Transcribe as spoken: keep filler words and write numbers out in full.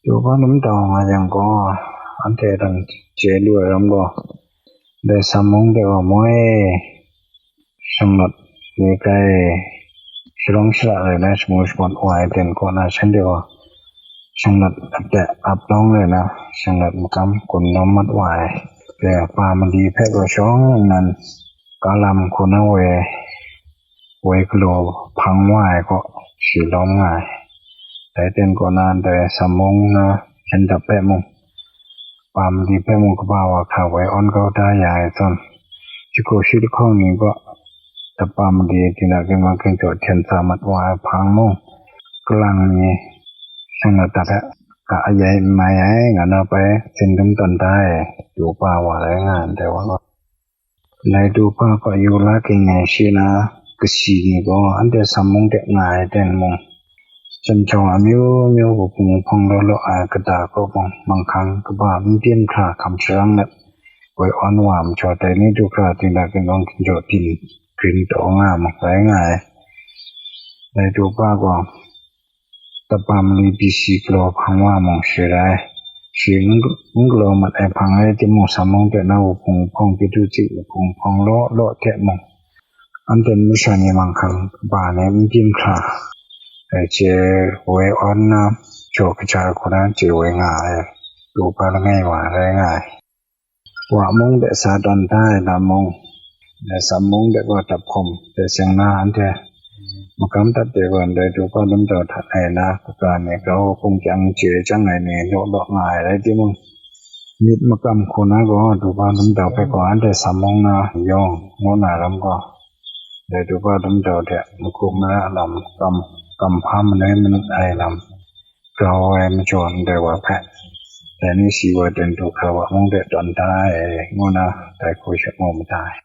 Yu pa lam tau nga yang gaw, anhte dan chye lu ai ram gaw, dai Sam mung de gaw moi, shanglawt ni kai, sharawng shara rai na shamu shamawt wa ai ten kaw na shanhte gaw, shanglawt ap de ap lawng rai na, shanglawt makam gun lawm mat wa ai, dai pa mali hpe gaw shawng nnan, ka lam hku na woi, woi galaw hpang wa ai kaw, shi lawm nga ai. Dai ten kaw na dai Sam mung na shan dap hpe mung, pa mali hpe mung kaba wa hkra woi awn kau da ya ai zawn, shi hku shi lahkawng ni kaw, dap pa mali tinang ginwang ginjaw hten sa mat wa ai hpang mung, kalang ni shang ladat hte, ka ayai n mai ai, nga na bai, sin dum tawn da ai, du pa wa rai nga ai ndai wa gaw. Dai du pa kaw yu la ging ai shi na, kasi ni gaw, anhte Sam mung de nga ai ten mung, chyam chyawm amyu myu, wabung hpawng law law ai kata kaw mung, manghkang kaba n byin hkra hkam sharang let, woi awn wa ai majaw, dai ni du hkra, tinang ginwang ginjaw byin grin taw nga ai mung rai nga ai. Dai du pa gaw, dap pa mali B C galaw hpang wa mung shi rai, shi n, n galaw mat ai hpang rai timung, Sam mung de na wabung hpawng, Pyithu Tsi wabung hpawng law law hte mung, anhte masha ni manghkang kaba ni n byin hkra, dai chye woi awn na, jaw kaja hku na chye woi nga ai, du pa langai wa rai nga ai. Wa mung de sa tawn da ai lam mung, dai Sam mung de gaw dap hkum, dai seng na anhte makam dat de gaw, ndai du pa lam tau hta ai na, kaga ni grau hkung kyang chye chyang ai ni law law nga ai rai timung, myit makam hku na gaw, du pa lam tau hpe gaw, anhte Sam mung na yawng ngu na ram gaw, dai du pa lam tau hte mahku mara lam, kam, kam hpa manoi manut ai lam, grau ai majaw ndai wa hpe, dai ni si wa ten du hkra wa mung de tawn da ai, ngu na dai hku sha mu mada ai.